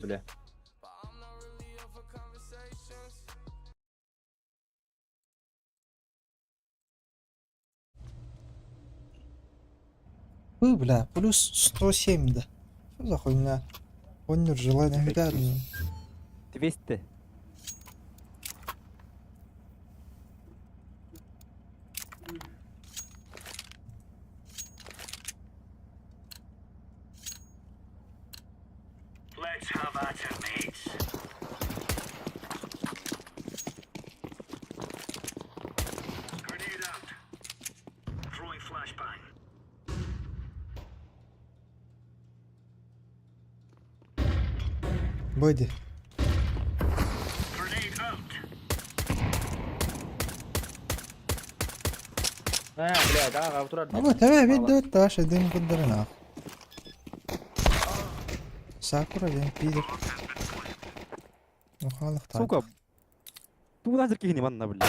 бля. Ы, бля, плюс 107, да. Что за хуйня? Оннюр желание гитарный. 200. Бэдди. А, бля, да, турар. Ама тебе видно, таш один кудернах. Сакура ден пидор. Ну халах так. Сука. Тугунан киһини манна бля.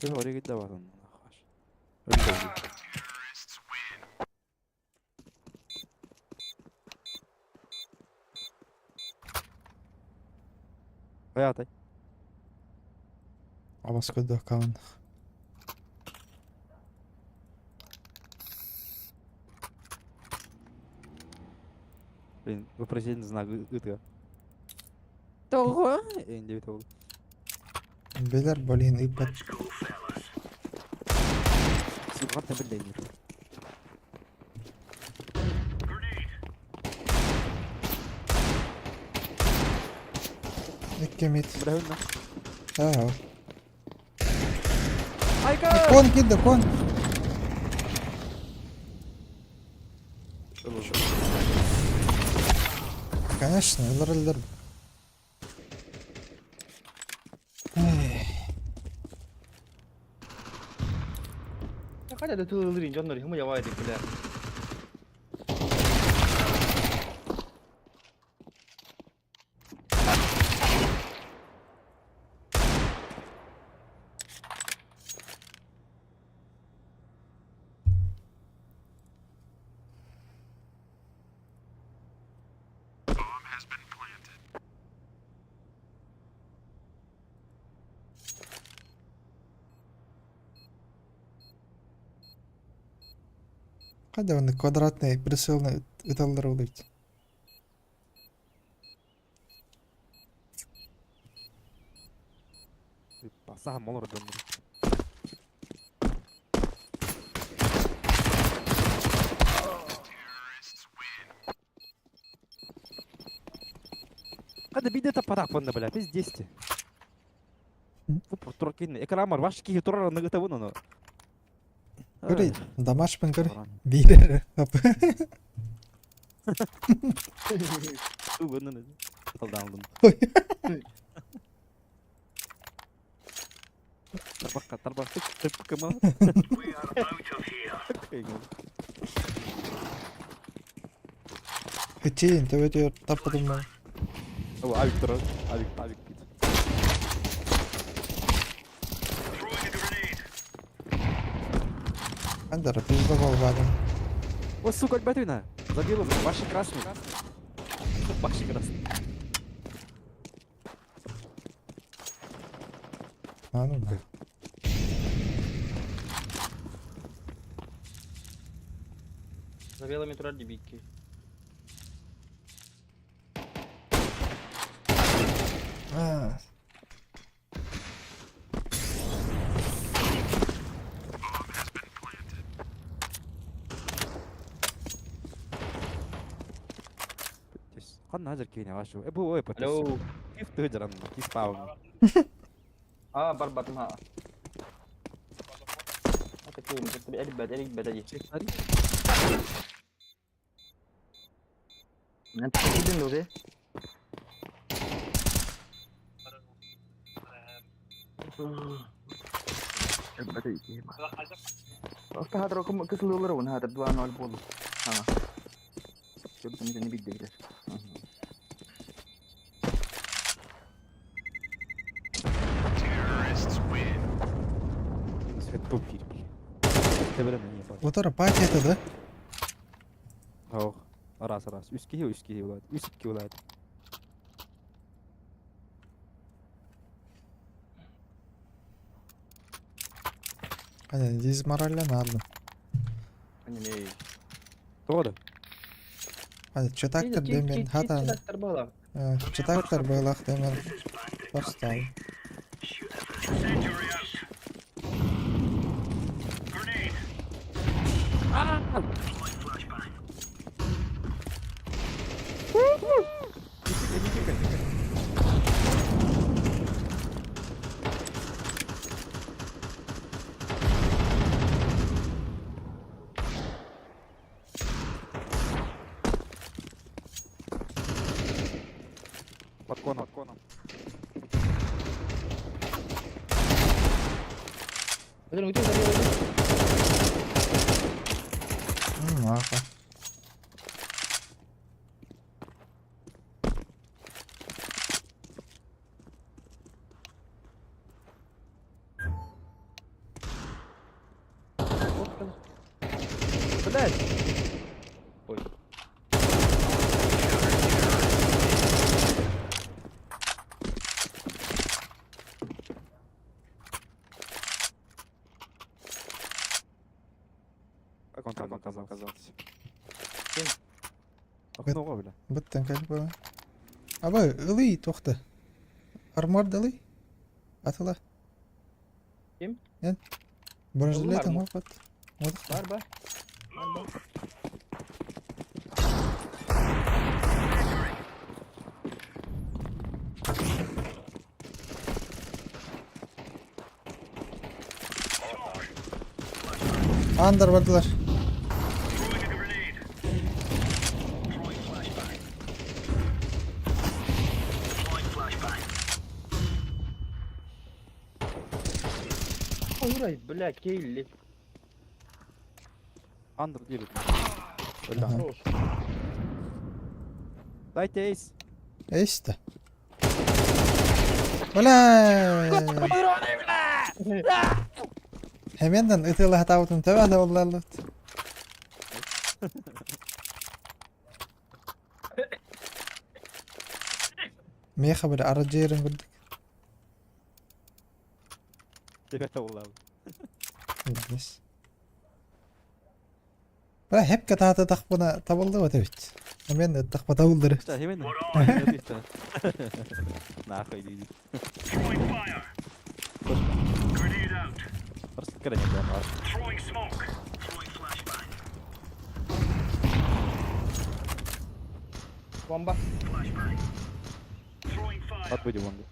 Киһи оригит да баран. Хайатай. Абас көдө аккаунт. Блин, вопросительный знак ытыга. Того? Эндебит ол. Билер блин ыппат. Сука, билбейм. Икки мид. Бля, на. Аа. Айка! Кон кидде кон. Конечно, ылар ылар. Эй, Хотя да ты лырин, дьоннор, хымы явай дик, бля. Кайда оны квадратный прицелный ыталлар болот. Саһам олор дьоннор. Хада биде таппатах понна бля, пиздец. Бу туркин экрамар ваш киһи турар ныгыта буну. Көрей, дамашпын көр. Бийлер. Тугунун. Талдаалдым. Тарбакка тарбак тык кыма. Хитин, төбөтөр таппатым. О, авик турар. Авик, авик бит. Андара пиздобол бадым. О, сука, альбатвина. Забил ваши красный. Ваши красный. А ну да. За белыми турар дебикки. А, Ханна азыр кийине вашу. Э, бу ой, Алло. Киф тыжыран, киф паун. А, барбатым ха. Это дии. Мен тикидин доо. Оста хатыр кысылылар он хатыр 2-0 болду. Ха. Сөбүтүн бидде кирер. Топ бля. Теберен не Утара пати это, да? Ох, Раз, раз. Үс киһи, үс киһи булаат. Үс икки булаат. Аня, дизморалланардым. Аня, Тоҕо да? Аня, чытактар дэмэн хатан чытактар быылах дэмэн бастал. Под коном. Под коном. Нахуй. Блядь! Ой. Как он там оказался? Ким? Окно, бля. Быттан кэлбэ. была. Аба, ылый тохта. Армор далы. Атыла. Ким? Эн. Бронежилет армор. оҥорбот. Вот. Бар бар. Бар бар. Андер бардылар. Ой, бля, Келли. Андер делит. Бля. Ага. Хорош. Дайте эйс. Эйс-то. Бля! Хеменден ытыалаһатаабытым төбө да буоллаллыт. Миэхэ били арадьыйарын курдук. Тебя улав. Билбэс. Бля, хепке таататахпына табыллыбат эбит. Мен ыттахпа табыллар. Да, именно. Нахуй иди. Просто крайне прям. Бомба. Отбыди бомбу.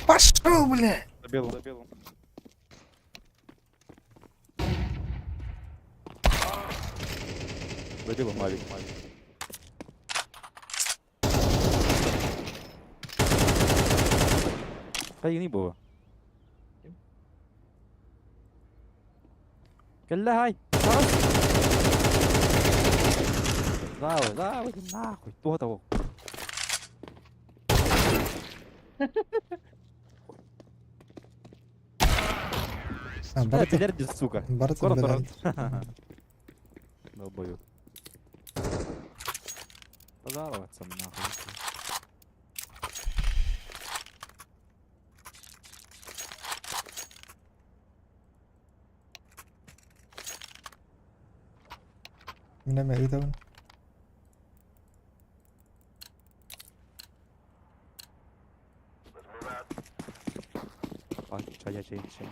Пошел, бля! Забил, забил. Забил Мавик, Мавик. Та было. Кэллэ Давай, давай, нахуй, кто того? А, барыта. Пидорди, сука. Барыта Скоро билэр. Долбоёб. Пожаловаться нахуй. Мин эмэ ыытабын. А, чай, чай, чай.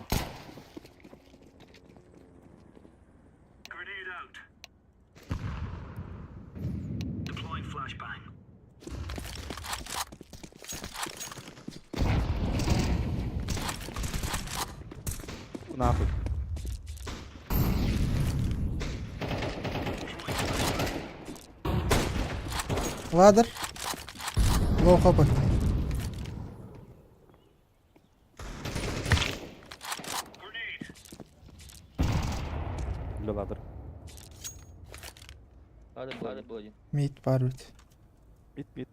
Нахуй. Ладер. Лоу хопы. Бля, ладер. Ладно, ладно, был один. Мид бар бит. Бит, бит.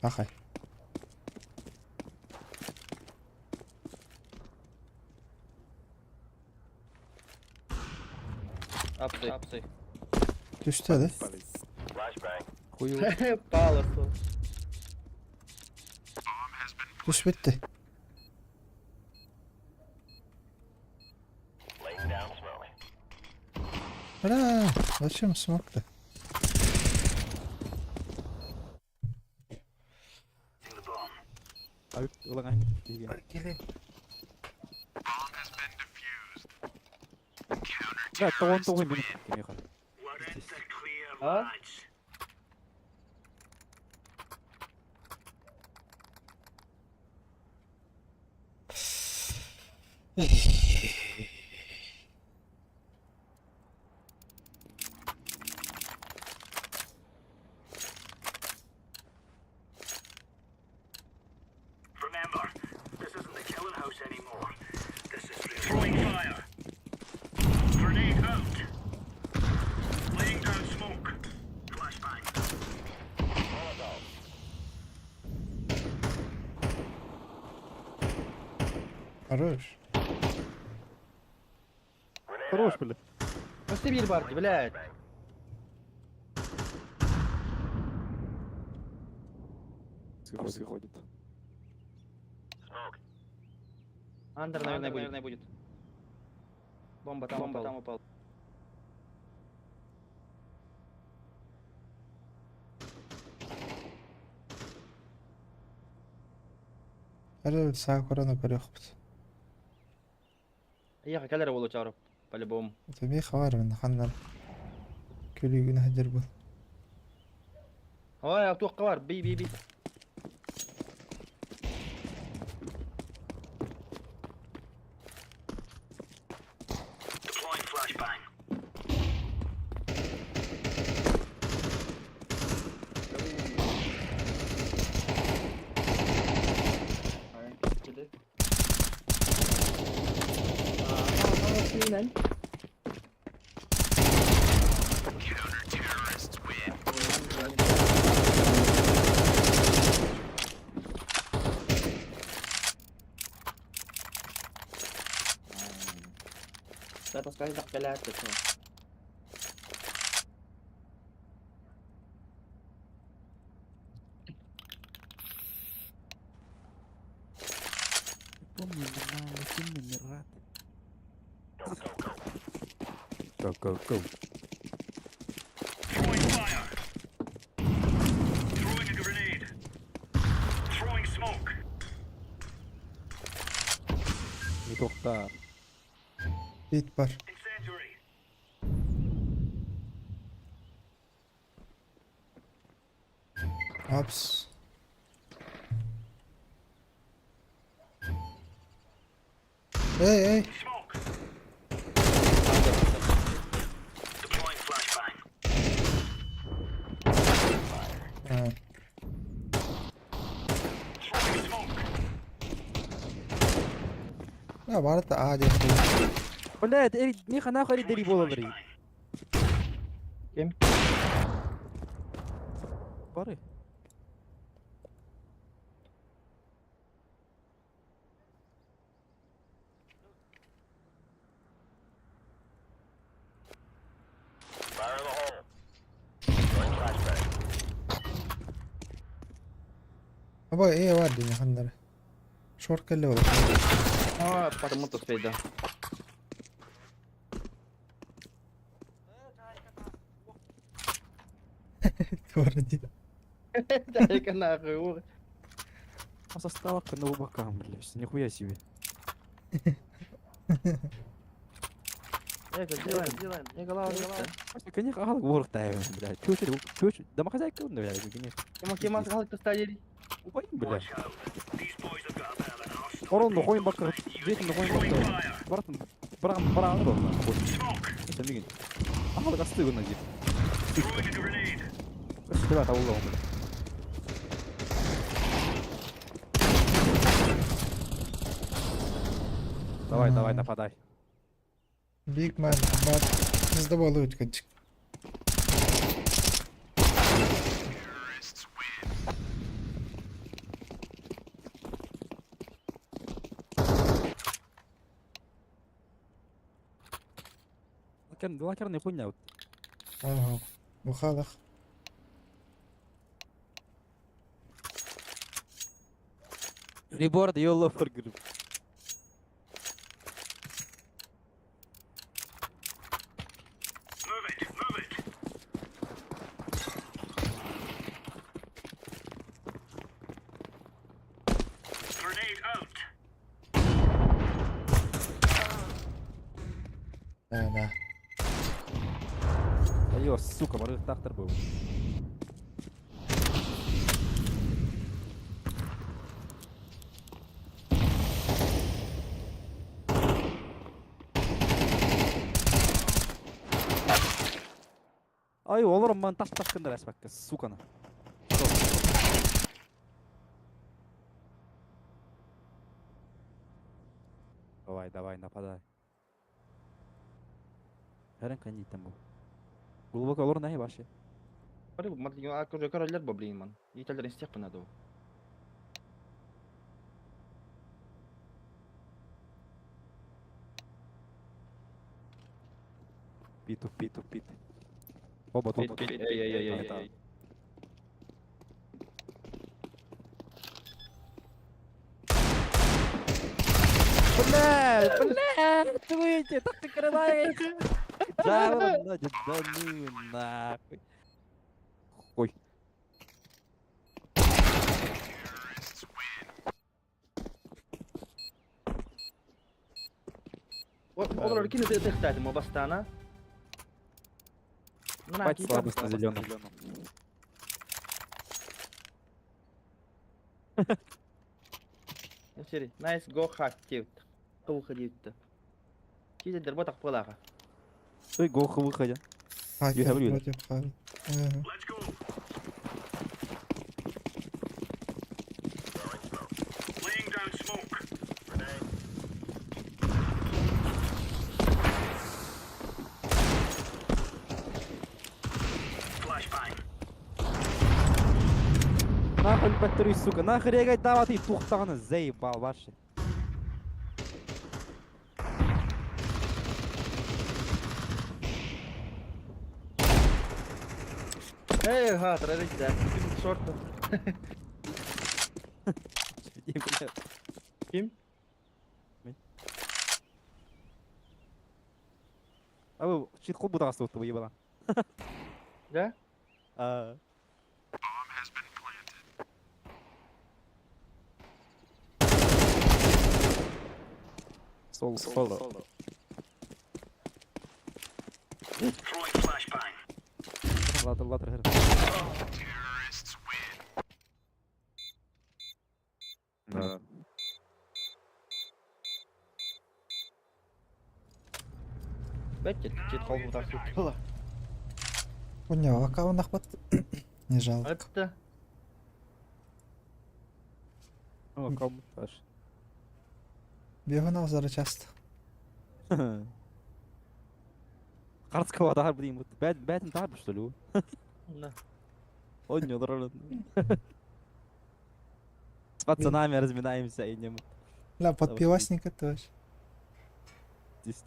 Ахай. Апсы, апсы. Түстэ да? Хуй. Паласу. Түспүт дии. Бля, зачем смог-то? Да, тоҕон тоҕун мин кимиэхэ. Здесь. А? Remember, this isn't the killing house anymore. This is real. Throwing fire. Grenade out. Laying down smoke. Flashbang. Хорош. Хорош, бля. Ну Сибирь барки, блядь. Выходит. Андер, наверное, будет. Наверное, будет. Бомба там, бомба там упал. Эрэ саакураны көрүөхпүт. Ехай, калера улучару, по-любому. Это хабар мен ханнар. Күлүгүн хадыр был. Ой, туохха бар, би, би, би. Deploying flashbang. Tapos kahit nakalahat ito. Помню, не рад. Go, go, go. Throwing fire. Throwing a grenade. Throwing smoke. Не тоқта. Бит бар. Incendiary. Апс. Эй, эй. Smoke. Deploying flashbang. А, Throwing smoke. а барыта А диэн Блядь, эй, миха нахуй дери болалар. Ким? Бары. Аба э бар диэн ханнар. Шорт кэллэ буолар. А, потому то успеть, да. Туора дии. Дай-ка нахуй, ух. А состава на бокам, блядь, нихуя себе. Эка, делаем, делаем. Я голова, голова. Конечно, галк вортаем, блядь. Чё, чё, чё, домохозяйка, он, блядь, конечно. Кема, кема, галк поставили. Убай, блядь. Watch out. These boys have got a bit of an arsenal. Орон нохойн бакыр, жет нохойн Throwing бакыр. fire. Баратын, барам, барам, барам, Smoke. Это мигин. Ага, гасты гына дип. Throwing a grenade. Өстүгә табылды ул. Давай, давай, нападай. Big man, but bizde balığı өткенчик. Лакерный хуйня вот. Ага. Бухалах. Реборд YOLO for group. Move it, move it. Grenade out. Да, да. Айо, сука, барыктахтар был. Ай, олорон ман тас тас кындар әспәккә, суканы. Давай, давай, нападай. Хәрен кандиттен бу. Глубоко олорон әй башы. Короллер бо, блин, ман. Италер инстех надо. Питу, питу, пит. Оба тут. Эй, эй, эй, эй, эй. Бля, бля, выйти, так ты крылаешь. Да, ладно, да ну нахуй. Хуй. Олар кини тыхтадым, обастана. Хватит слабость на зеленом. Nice go hack диэбит. Кылха диэбит. Кизелдер бу тақпылаға. Ой, гоха выходя. You have Хакер it. против Хави. Ага. Let's go. Laying down smoke. Grenade. Flashbang. Нахуй батарею, сука, нахуй регать давай ты тухтаны заебал ваши. Эй, ха, традиция. Шорт. Ким? А вы чит хуй будасты вот выебала. Да? А. Соло, соло. Throwing flashbang. Ладно, ладно, Да. Бәтте, чит қол бұтасы тула. Хуйня, аккаунт ахват. Не жалко. Атты. О, кому аж. Бегунал зараз часто. Картского тахар блин, вот бәт бәтин тахар что ли? Да. Он не удрал. С пацанами разминаемся и не Ля, под Давай. пивасника тоже. здесь.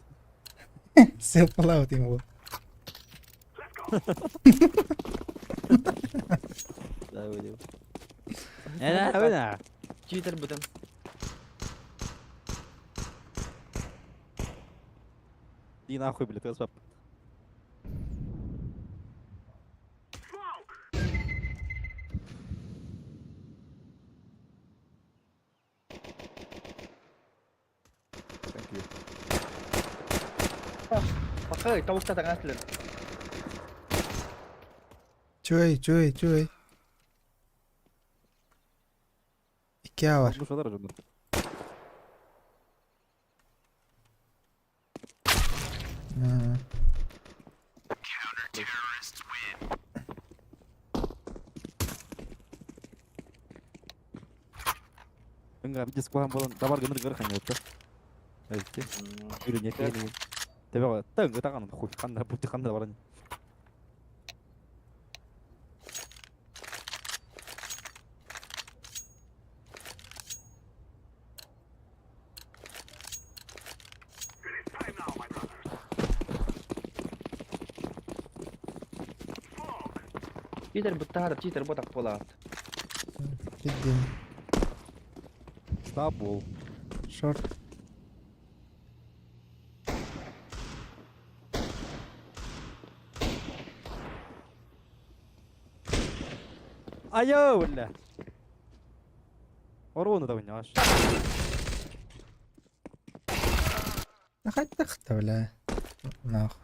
Все плавает ему. Да, выйдем. Не, не, Читер бүтін. И нахуй, блядь, распап. Smoke. Thank you. Бақай, тауықта таңасылыр. Чуй, чуй, чуй. Икеа var. Ну что, дорожу. М. Ыңга бит сквам болон давар гыныр гыр ханья отта. Айтты. Или не кели. Тебе тың таган хуй канда бути канда баран. It is time now, my brothers. Читер быттаһар, читер ботак буолаат. Пиздин. Стабул. Шорт. Айоо, бля. Оруону да уняш. Хайдах бля. Нах.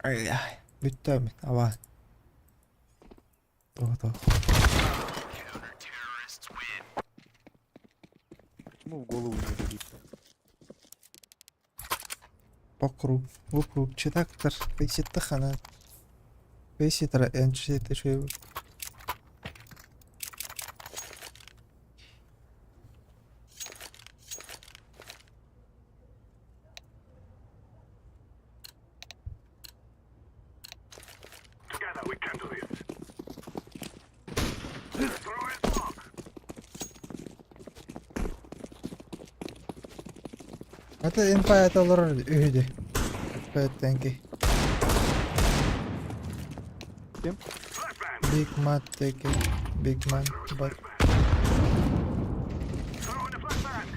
Ай, бүттэ аба. Того того. Почему в голову не дадут? Вокруг, вокруг, читактор, пейсит хана. Пейситра, энчит, еще Together we can do this. Throwing smoke. Это инфа это лор үһү. Пэттенки. Ким? Flashbang. Big Mat теки. Big Man. But Throwing a flashbang.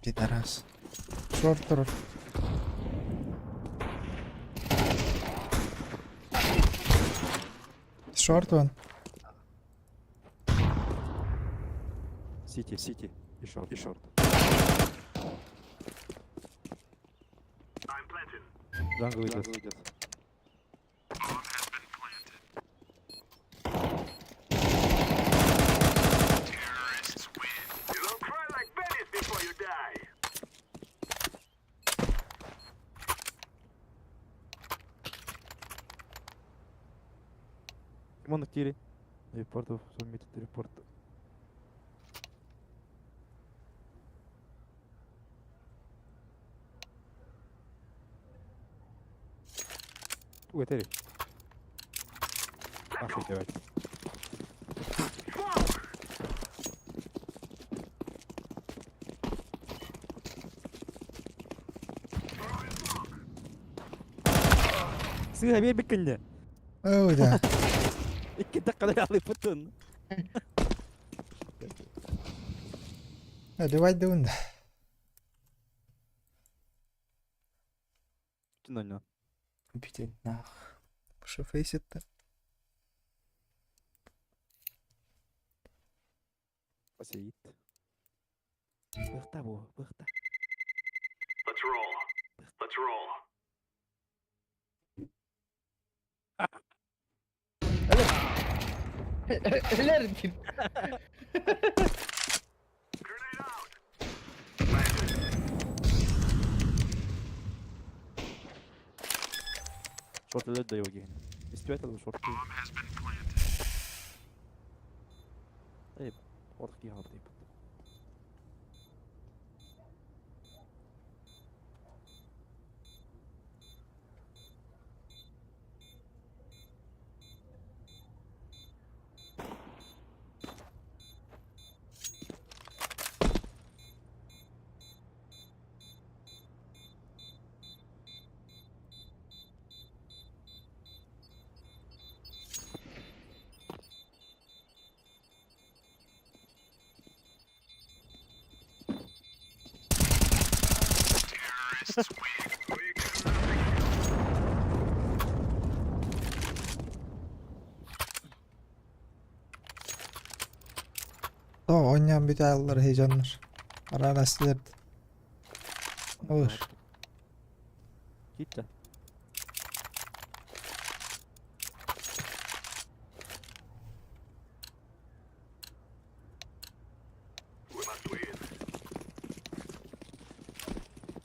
Пидорас. Шорт. Шорт вон. Сити, сити. И шорт, и шорт. I'm planting. Джангл идет. You don't cry like babies before you die. Ким тири? Репорт submitted report. Ой, Терри. Нахуй давай. Smoke. Сыга бер биккинде. Ой, да. Икки даккада алып бутун. Давай да. Түнөн. Пидет нах. Что фейсит-то? Посеит. Быхта бу, быхта. Let's roll. Let's roll. Өлөр дип. Grenade out. Planted. Шорт өлөд да йоги. Истибет ал шорт. Эй, орх ки хаб дейп. We cannot be killed. Tamam oynayan bir ayarlar heyecanlar. Ara ara silerdi. Olur. Китте. We must win.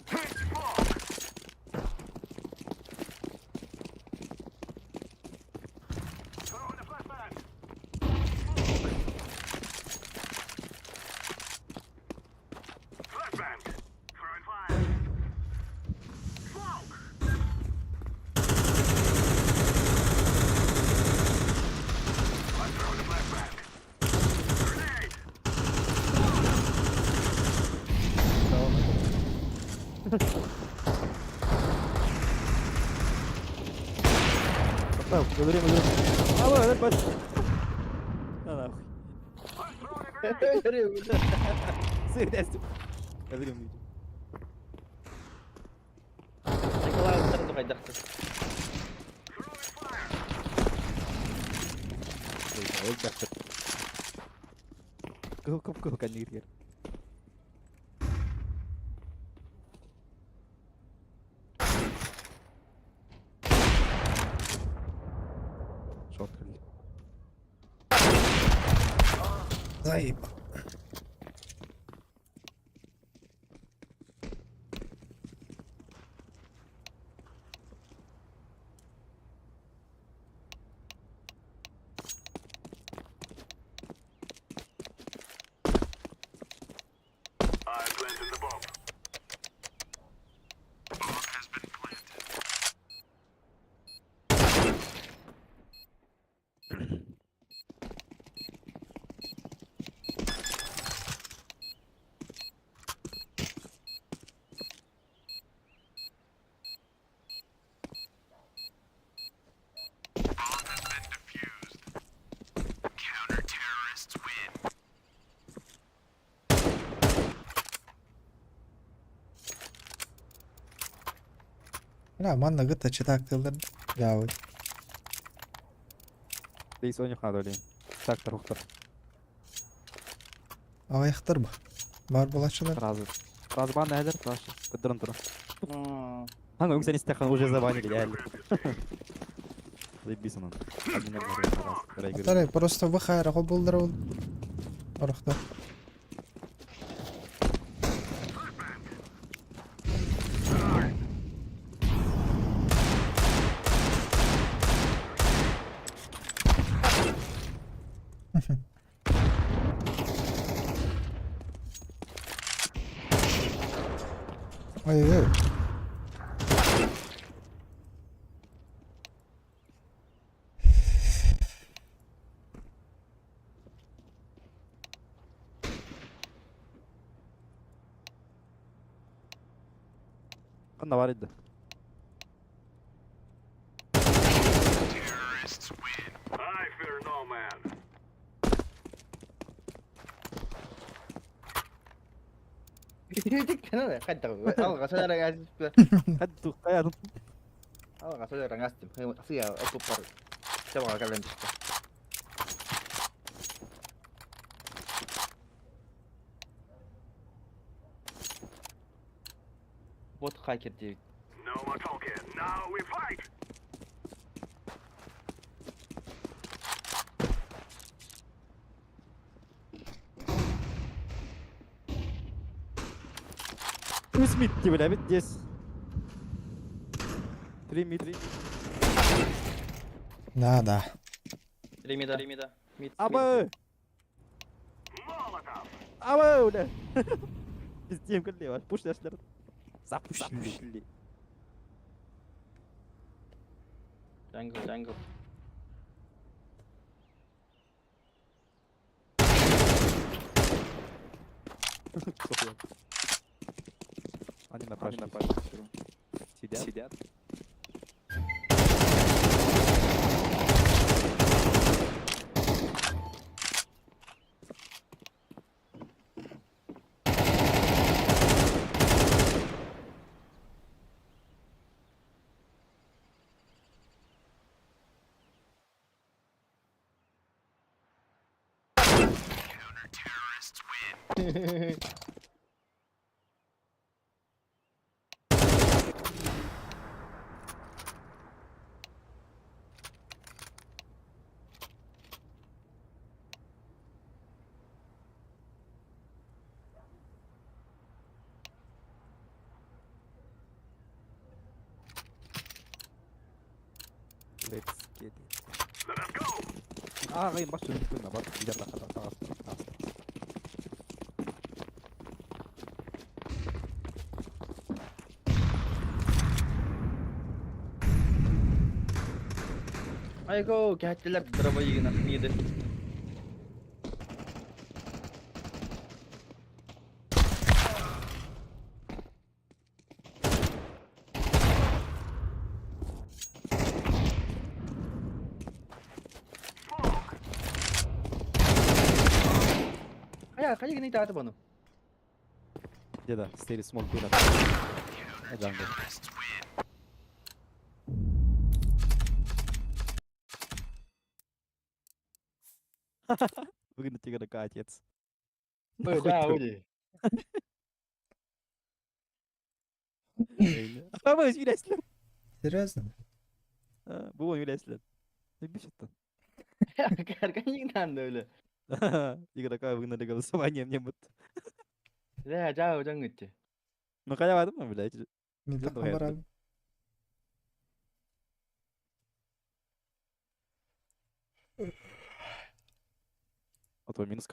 Smoke. Throwing a flashbang. Smoke. Flashbang. Throwing fire. Smoke. Hatta öldüreyim öldüreyim. Ama öldür baş. На нахуй. Öldürüyor. Сыр Öldüreyim diyeceğim. Николай хайдахтыр. Öldür. Кыл кып кыл кәннигер. Шорт кэлли. Заебал. I planted the bomb. Bomb has been planted. Bomb has been defused. Counter-terrorists win. Бля, манна гыта читак тыллар. Жабы. Дейс ойнук надо олейм. Так, рухтар. Аяқтар ба. Бар булачылар. Сразу. Сразу бан әдер, сразу. Көддөрөн тура. Хан өңсен истехан уже забанили, әлі. Заебись он. Один на раз. Атары просто выхайра булдыр ул. Орохта. Ой-ой-ой. Канда бар иди. Terrorists win. I fear no man. Хайдах. Хадду каядым. Алга сөлөр аңастым. Сыя окуп бар. Табага калем түштү. Бот хакер дейт. No more talking. Now we fight. Үс мид деп билебит здесь. Три мид. Да, да. Ремида. Ремида. Мид. Абы! Molotov. Абы, бля. Издем кэлли бар. Пуш дашлар. Запушили. Jungle, jungle. Они на пашке. Сидят. Сидят. Counter-terrorists win. Let's get it. Let us go. А, кайын баш чүнүктүн да бар. Билер да ката тагас. Айго, кәттелер дробоигына миды. Хайа, хайа гинэ тааты бону. Где-то, стейри смог бира. Jungle. Выгнать игрока, отец. Ой, да, ули. А вы извиняйся. Серьезно? Бу извиняйся. Не бесит-то. Карканигнан öyle. Игрока выгнали голосованием, не будто. Да, жаа жаңгытты. Ну, халява, думаю, блядь. Мен Дьон так хайа. барам. А то минус.